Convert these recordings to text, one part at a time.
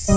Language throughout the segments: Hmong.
Tsis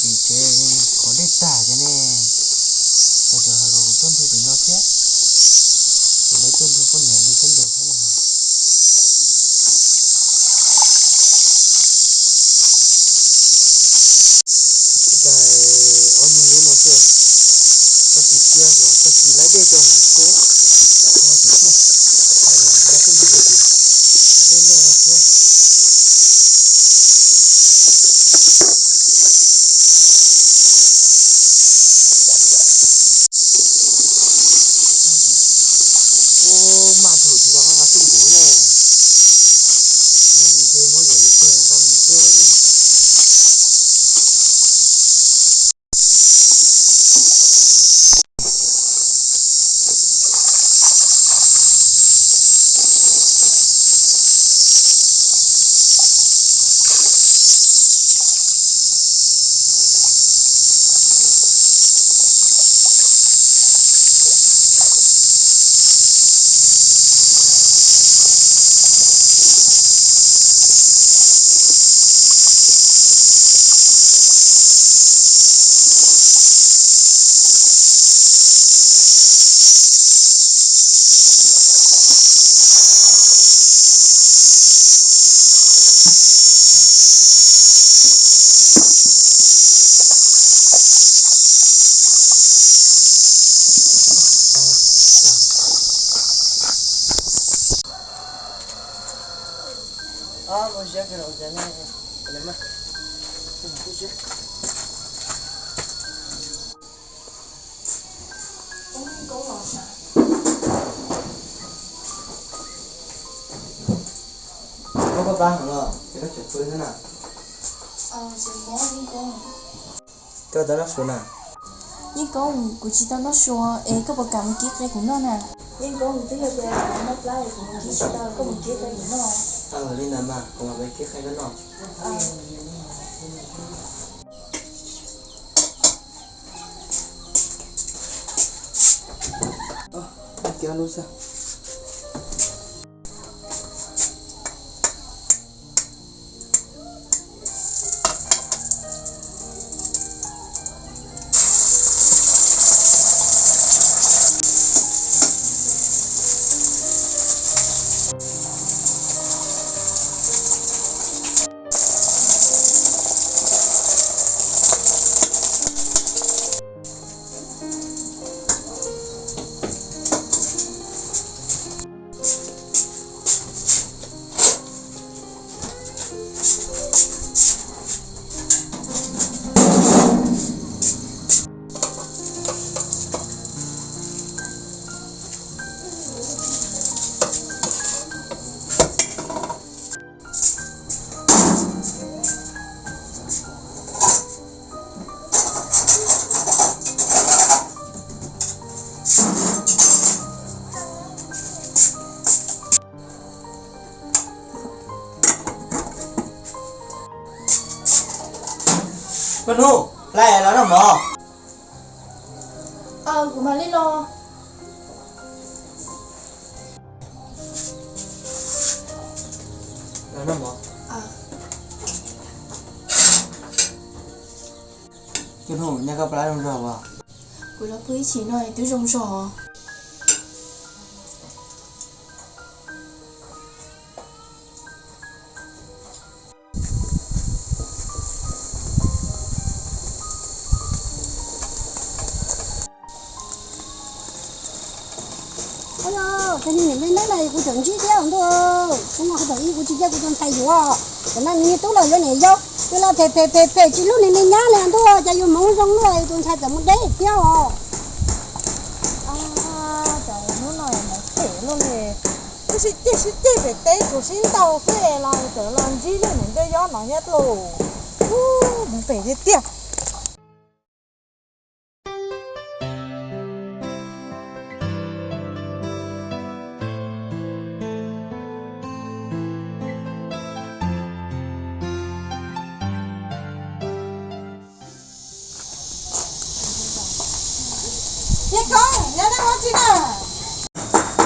tim tsev qhov dej tag ces ne, sawv daws hais kom kuv tuaj nrug tim no thiab, kuv lawv tuaj nrug poj niam li teb ntawd thiab no. Cas ob niag lub no xwb, tag kis cia kom tag kis lawv dej rau hauv tshua, tag kis tuaj, tag kis lawv tuaj nrug tim, dej noj no xwb. Ub, maj thaum tsis tau nqa xwb nkaus ne. Ntshe muab zam li tuag nqa mus xwb. Koj pab heev los ces koj tseem pw thiab na. Koj tau noj su na? Yeej Koob, kuv tsis tau noj su es koj puas kam mus kib qe kuv noj na? Yeej Koob, twb yog tias kuv noj plab es kuv mus kib tsis tau, koj mus kib qe kuv noj. Li ntawd mas kuv mam mus kib qe koj noj. Kiag lub xwb. Koj hnub, plab los noj mov. Kuv mam li los. Los noj mov. Koj hnub, nyab koj plab zoo zog as? Kuv los pw ib chim no twb zoo zog. Ua, cov niag me neeb no kuv tseem ntsib thiab ntuj. Kuv no thaum ub kuv tsis cia kuv tus ntxhais yuav, tam no niag tub los yuav niam yau, tus los phem phem phem phem tsis hlub niag me nyab li ntuj, cas yuav hmoov zoo luaj, tus ntxhais txawm mus deb thiab os. Cov hnub no mas phem luaj li, wb sib ceg sib ceg pem teb tsuas sib ntaus xwb los txawm los ntsib niag niam nco yob no thiab lauj. Ub, hmoov phem tiag tiag. Yawg Koob, neb ua tsi na?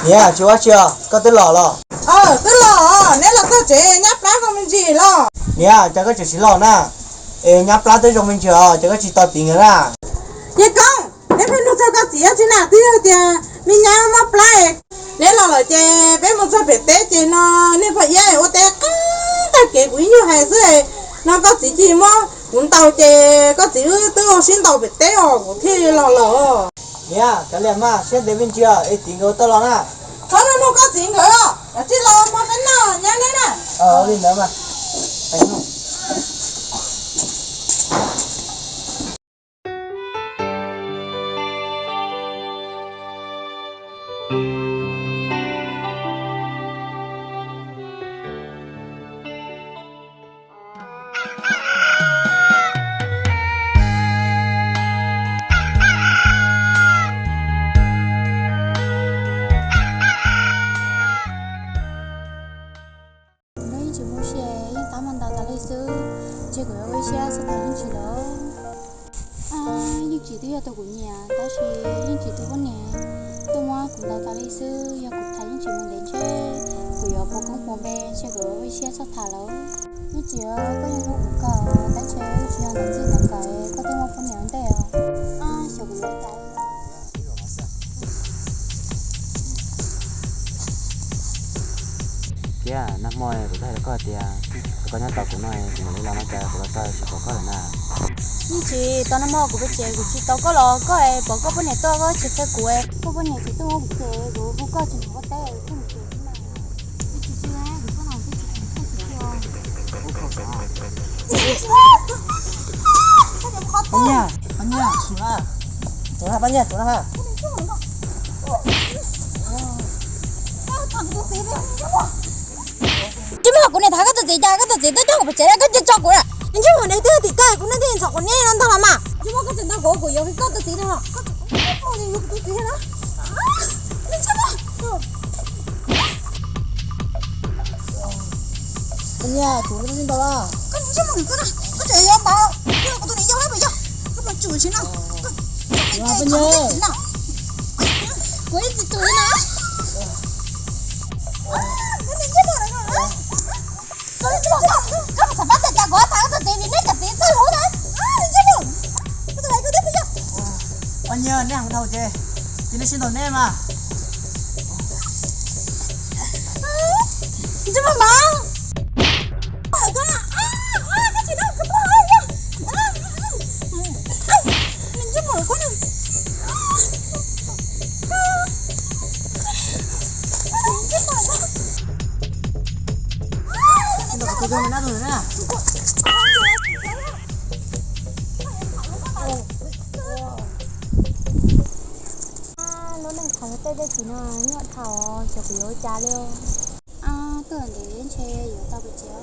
Niam, tsis ua tsi os, koj twb los los? Twb los, neb los txog tsev nyab plab zoo me ntsis los? Niam, cas koj tseem tsis los na? Es nyab plab twb zoo me ntsis os, cas koj tsis tos tiv nkawd na? Yawg Koob, neb pheej nug txog koj txiv ua tsi na, twb yog tias me nyab mob plab. Neb los lawm ces peb mus txog pem teb ces no nej poj iab ua teb qeeb tag kev kuv ib nyuag hais xwb, no koj txiv cia li muab kuv ntaus ces koj txiv wb twb ua sib ntaus pem teb os kuv thiaj li los lawm. Niam, kav liam mas, siab ntev me ntsis es tiv nkawd ua tau los na. Txhob nug koj txiv nkawd os, kav tsij los mas peb noj nyab neb na. Li ntawd mas. Kuv yeej tsis muaj sia, yeej tab muaj ntau tas li xwb, ntshe kuv yuav ua ib siab txhob tham Yeej Tsim lawm. Yeej Tsim twb yog tus kuv nyiam, tab sis Yeej Tsim tus poj niam tuaj muab kuv ntaus tas li xwb, yog kuv tham Yeej Tsim mus ntev ntshe kuv yuav puas koob puas npe, ntshe kuv yuav ua ib siab txhob tham lawm. Yeej Tsim, koj yeej hlub kuv kawg, tab sis tsis yog ntawm ntxij ntawm nkawm koj twb muaj poj niam ua ntej os. Xyov kuv yuav ua cas. Thiab nag hmo kuv twb hais rau koj tias, koj nyob tos kuv no, kuv mam li los no cas kuv los txog tsis pom koj lawm na. Yeej Tsim, tau nag hmo kuv pem tsev kuv tsis tau koj los koj es pom koj poj niam tuaj koj tsis qhia kuv, koj poj niam tsis tuaj ua kuv ces kuv hu koj tsis hnov koj teb, koj mus tsev xwb na. Yeej Tsim, kuv tuaj no kuv twb tsis hnov koj tsis qhia. Pab Nyiaj, Pab Nyiaj, tus na, Pab Nyiaj, tus na ha. Tsis muaj, kuv niam tham koj tus txiv cas koj tus txiv twb coj kuv pem tsev koj cia tso kuv na. Ntsej muag nws twb tim koj kuv neej twb ntxhov kuv niaj no ntag los mas. Tsis muaj, koj tseem ntau kuv, kuv yuav koj tus txiv no. Koj tus txiv no. Koj niam, kuv tus txiv ntau a. Koj niam, koj tseem yuav npau, koj tus niam yau lawm puas yog? Koj puas tsum tsis no? Koj niam, kuv ib txiv tus na. Koj mus xam pab tias cas kuv tham koj tus txiv vim neb cov txiv txawj hlub na. Koj tus txiv, koj tus txiv puas yog? Koj niam, neb hais dhau ces, ces neb sib ntaus neb mas. Ntsej muag mov. Lub neej thaum tej dej txiv no nyuaj dhau, xyov kuv yuav ua cas li. Tuaj ntev ntshe yuav tau pes tsev.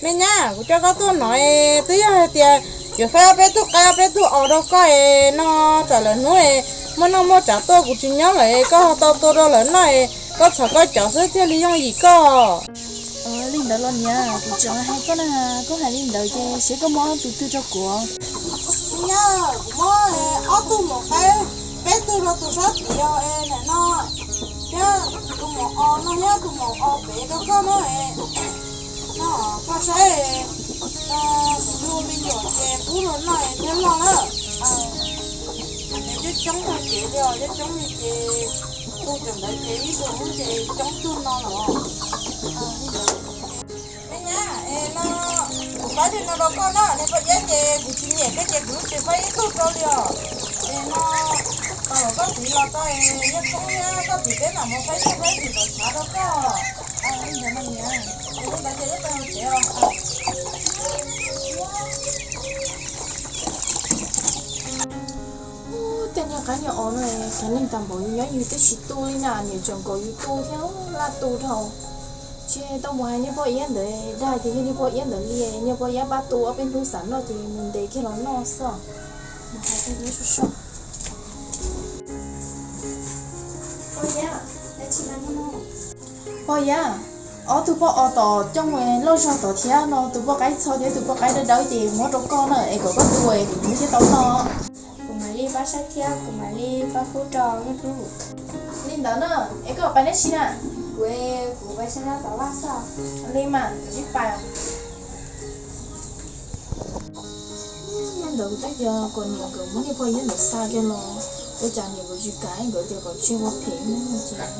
Me nyab, kuv coj koj tuaj no es twb yog hais tias yuav faib ob peb tug qaib ob peb tug os rau koj es no, tsam lawm hnub es muaj noj muaj tsav tuaj kuv tsis nyob lawm es koj ho tau tua rau lawv noj es koj txhom koj cov xwb thiaj li yooj yim koj. Li ntawd los niam, kuv tseem hais koj na, koj hais li ntawd ces seb koj muab tus twg rau kuv. Nyab, kuv muab ob tug maum qaib, peb tug rau tus sab tid os es nim no thiab tus maum os no thiab tus maum os pem rau koj na. No koj saib, kuv tus me nyuam ces pub rau noj thiab loj lawm. Nws coob coob tag kev li os, coob coob li ces tus cov ntawd ces ib tug lub ces coob tug no los. Me nyab, es no kuv faib li no rau koj na, nej poj iab ces kuv tsis nyiam peb ces kuv lub tsis faib ib tug rau li os. Es no tau los koj txiv los tau, yog koob thiab koj txiv peb mam mus faib tug faib tsis tau tshav rau koj. Li ntawd mas niam, es li ntawd ces wb tau tsev os. Tej niag qaib niag os no, khav neeg tag npaum yus nyob yus twb tsis tu li na, niam tseem kom yus tu thiab laj tu dhau. Ces tau mus hais niag poj iab ntawd, dag tias yog niag poj iab ntawd li, niag poj iab pab tu ob peb hnub xav noj ces mus ntes kiag los noj xwb. Mus hais tej niag sub sub. Poj iab, ob tug poj os tom coj mus loj zog tod thiab no, tus poj qaib txho thiab tus poj qaib dawb dawb ces muab rau koj na, es kom koj tu es kuv thiaj tau noj. Kuv mam li pab saib thiab kuv mam li pab pub rau koj hlub. Li ntawd na, es koj pais dab tsi na? Kuv, kuv pais saib dab tom vaj xwb. Li mas, sib pais. Nyob ntawd kuv twb tias kom niam nkawd muab niag poj iab ntawd xa kiag los, ua cas niam nkawd tsis kam, nkawd tias kom tseg ua phem no ces,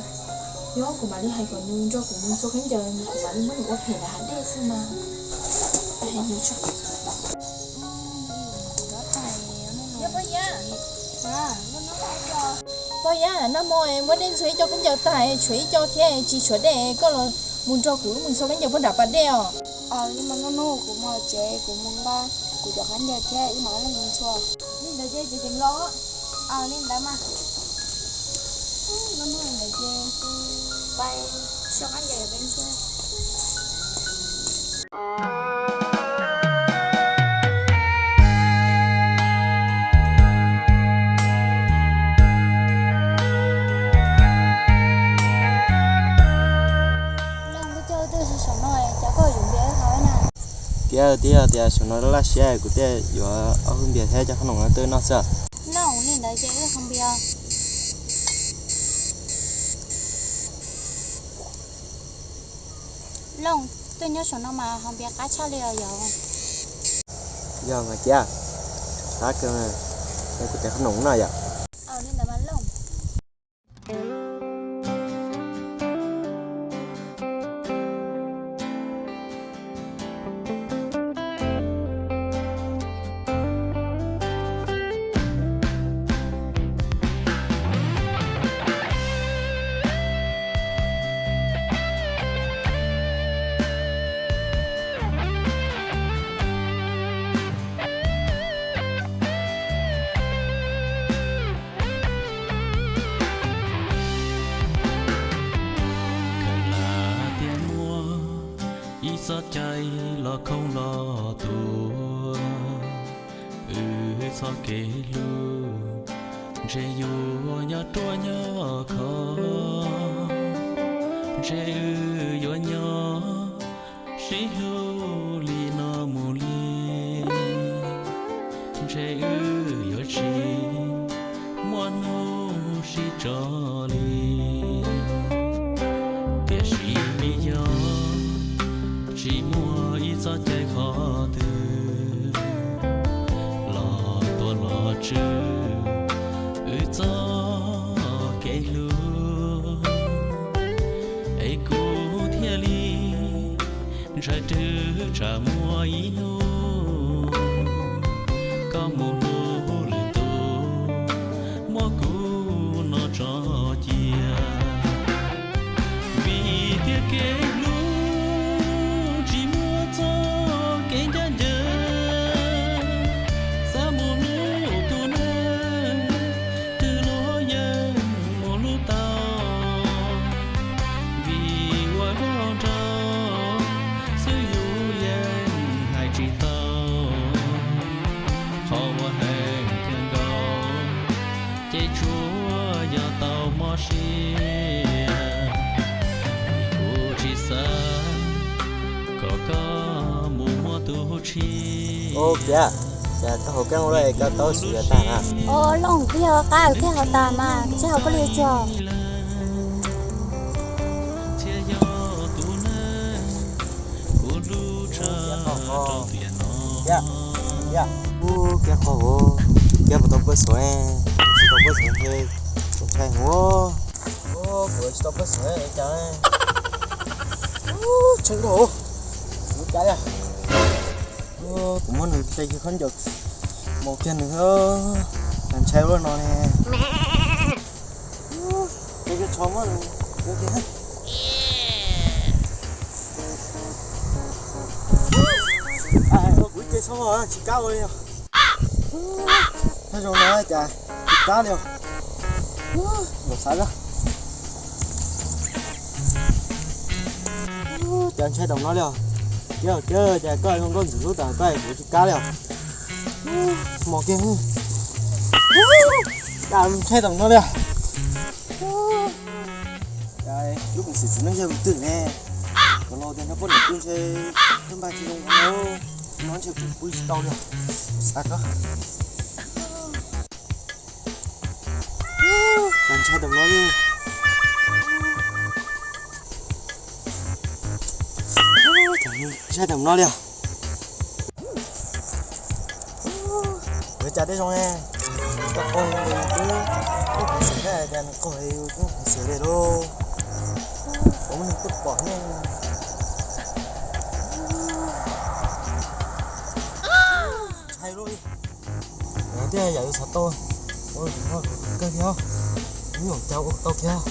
yog kuv mam li hais kom nws nrog kuv mus ntxhua khaub ncaws, kuv mam li muab nws ua phem ntawm hav dej xwb mas. Poj Yab, nag hmo muab dej ntxhua ib co khaub ncaws tag, tshuav ib co thiab tsis tshuav dej, koj los mus nrog kuv wb mus ntxhua khaub ncaws puag nram pas dej os. Li mas nub nub kuv mus tsev, kuv mus nqa kuv cov khaub ncaws thiab wb mam li mus ntxhua. Li ntawd ces tseem los. Li ntawd mas. Nub nub ntawd ces pais ntxhua khaub ncaws peb ntxhua. Tiag tiag tias saum no laj siab, kuv thiaj yuav ob hwj npias thiab cov qhob noom no tuaj noj xwb. Looj, li ntawd ces wb haus npias. Looj, tuaj nyob saum no mas haus npias qab tshaj li os yom. Yog mas Kiab, qab kawg, kuv tes qhob noom noj yom. Li ntawd mas Looj. Khaws lam tias muaj ib txoj cai los khoom los tuaj, wb txoj kev hlub ntshe yuav nyob ruaj nyob khov, ntshe wb yuav nyob sib hlub li no mus li, ntshe wb yuav tsis muaj hnub sib tso li. Tiam sis vim yog tsis muaj ib txoj cai qhov twg los tuaj los tswj wb txoj kev hlub, es kuv thiaj li ntshai twb tsam muaj ib hnub koj mus hlub lwm tus, muab kuv no tso cia. Vim tias kev hlub tsis muaj txoj kev ncaj ncees, xav mus hlub tus neeg twg los yeej mus hlub tau, vim ua nkauj nraug xwb yus yeej Ua kiag, cas koj haus keeb ua luaj es koj taub xwb yuav tag na? Ua Looj, twb yog qab thiaj haus tas mas, tsis haus koj li tso. Kiag, kiag, ub, kiag qhov, kiag puas tau pawj xov, tsis tau pawj xov ntshe txaus ntshai heev. Ub, kuv tsis tau pawj xov cas, tshee dua, kuv cas li. Kuv muab nws hle kiag khaub ncaws mos kiag nws, cas ntshai ua luaj no ne. Ua kiag tsho muab nws ua kiag. Kuv ib ce tsho tsis kab ua li. Nyob zoo no cas tsis kab li os. Nkaum xav, cas ntshai tam no li os. Kiag kiag, cas koj zoo nkauj ntxim hlub tas koj es kuv tsis kab li os. Mos kiag, cas ntshai tam no li os. Cas lub peev xwm txiv neej yog tus twg ne? Kom los tias nrog poj niam pw ntshe nrog npaj tsis zoo no, no ntshe kuv pw tsis tau li os. Xav koj. Cas ntshai tam no li. Ntshai tam no li os. Yuav cas tej zoo ne, koj qog li twb, twb peev xwm thiab cas nws qog li twb peev xwm li lauj. Ua muab nws tuaj pom ne. Ntshai lauj. Yog tiag yam li xav tau, ua tus no kawg thiab, ib nyuag cas ua tau kiag.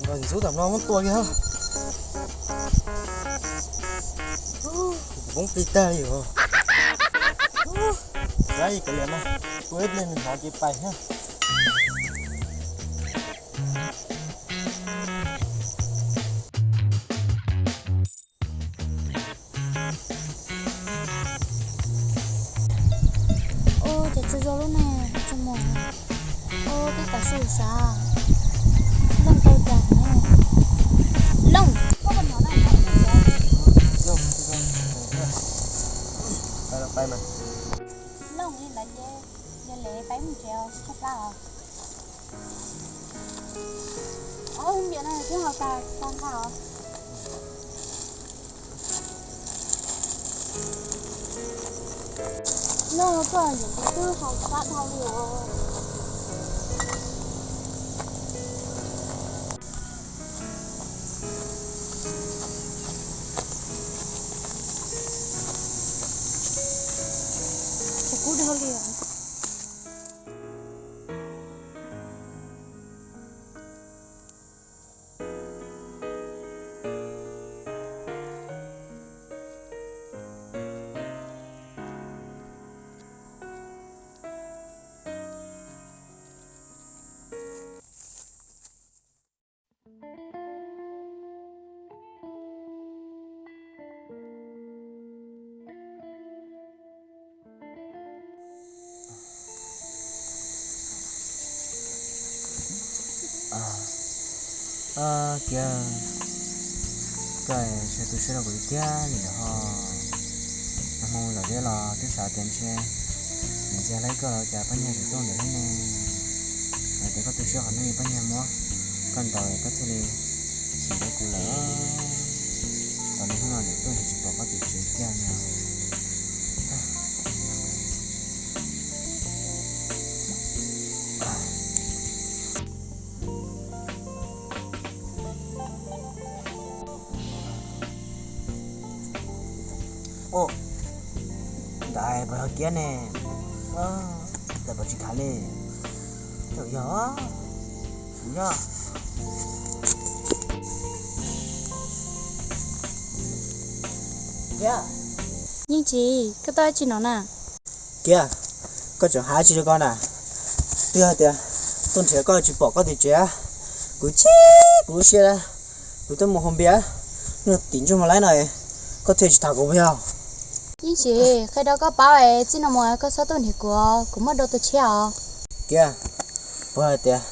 Nkaus tus xub tam no muab tua kiag. Kuv poob plig tag li os. Kav ib kav liam mas, tua ib pliag nws hnov ces pais thiab. Ua cas tsaug zog lub ne, tsaug mog. Ua koj tam sim xav, Looj tau cas ne? Looj, koj puas hnov na? Looj, li ntawd ces yog li peb mus tsev os, tsis tshaj plab os. Ob, npiam no twb haus tas tag nqa os. Noj koj yam twb haus sab dhau li os. Ces kub dhau li os. Kiag, koj tsis tu siab rau kuv li thiab li lawm ho. Nag hmo lawm thiab los twb xav tias ntshe nws ntxias laib koj los cas Paj Nyaj tseem tuaj ntawm thiab ne. Hais tias koj tu siab qhov no li Paj Nyaj muab koj ntaus koj thiaj li xyuas rau kuv lawm. Tam no hnub no nws tuaj ntshe tsis pom koj tim tsev kiag li os. Ntawd puas yog Kiab ne? Ntawd puas tsis khav li? Tseem yog, kuv yog. Kiab, Yeej Tsis, koj tuaj dab tsi no na? Kiab, koj tseem hais tsis rau koj na. Twb hais tias tuaj nrhiav koj tsis pom koj tim tsev, kuv chim kuv lub siab, kuv twb mus haus npias nrog tim ntsuj mos laib no, koj thiaj tsis tham kuv puas yog? Yeej tsis qhia rau koj paub es txij no mus koj txhob tuaj nrhiav kuv, kuv muab dua tus tshiab os. Kiab, puas hais tias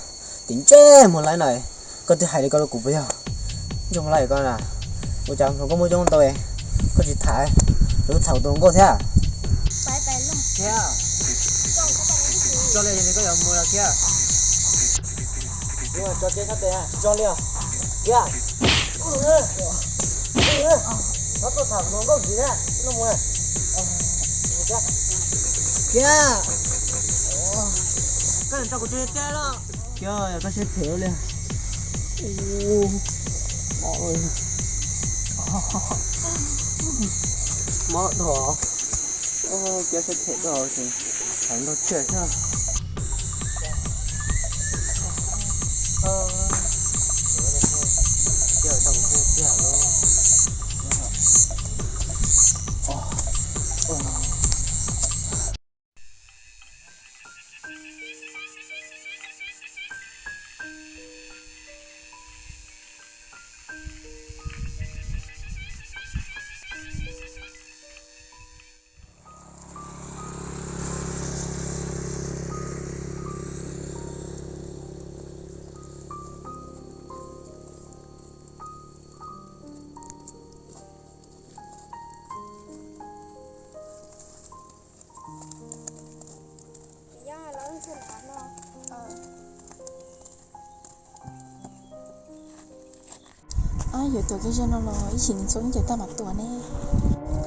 tim ntsej muag laib no koj twb hais li ko rau kuv puas yog? Ntsej muag laib koj na, ua cas hluas nkauj muaj coob ntau koj tsis tham, rau tham tus hluas nkauj thiab? Kiab, tso li koj yuav mus los Kiab? Tso li, Kiab. Txhob tuaj tham hluas nkauj ntxiv na, no mus. Kiab, koj tso kuv tseg tiag los? Kiab, yog koj siab phem li. Mob dhau, Kiab siab phem dhau, tham nrog tsiaj xwb. Yuav tuam kiag zog no los ib chim nws txhob ib ce tag mam tuam ne.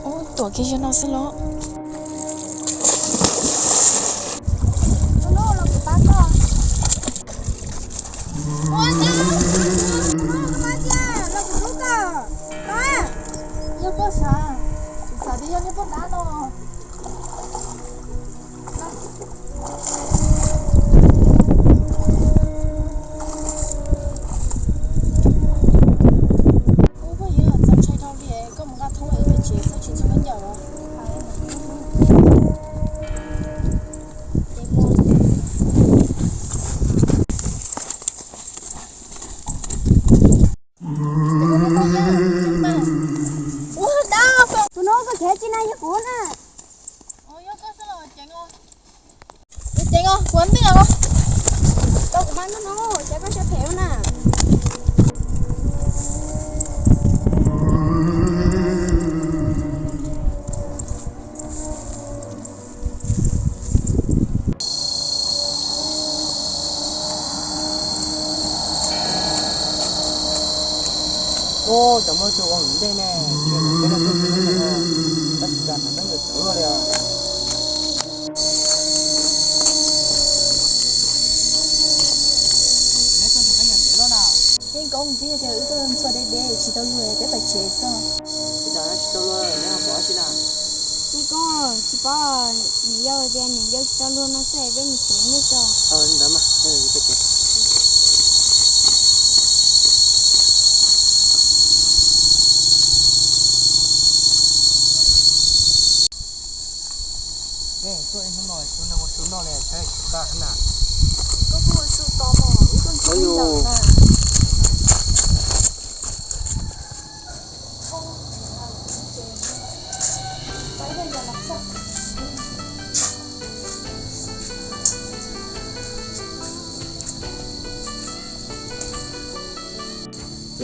Ub, tuam kiag zog no xwb los. Yog koj xav, xav tias yog niag poj dab no. Ub, phooj ywg, txaus ntshai dhau li, koj mus nqa thoob wb pem tsev, koj tsis ntxhov khaub ncaws los? Ua dab, tus no koj khev tsis na yog kuv na. Ceev os, kuv ntij os. Tau kuv mas no, ces koj siab phem na. Ub, cov muaj tus ua ntej ne, peb no tuaj ntej, tab sis cas peb yuav txawv luaj li os. Yeej koob ntxiv tias wb tuaj ntxhua deb deb tsis tau luag, peb pais tsev txog. Ua cas tsis tau luag, neb ho pom dab tsi na? Yeej koob tsis paub, niam yau tias niam yau tsis tau luag no xwb, peb mus tsev nej tso. Ntawd mas, peb tsev. Tuaj ib hnub no, hnub no ua su noj li, saib tsis tau na. Koj kuj ua su tos mas, wb tuaj ntxhua ntawm na.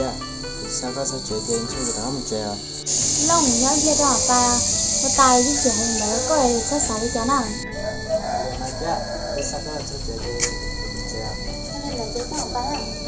Yog, kuv xa koj txog tsev ces ntshe kuv rov qab mus tsev os. Looj, nyob cia rau hauv pas, ua tas ib chim hais ntawd koj txhob xav li cas na. Kuv xa koj txog tsev ces kuv mus tsev os. Ntawd ces koj hauv pas na.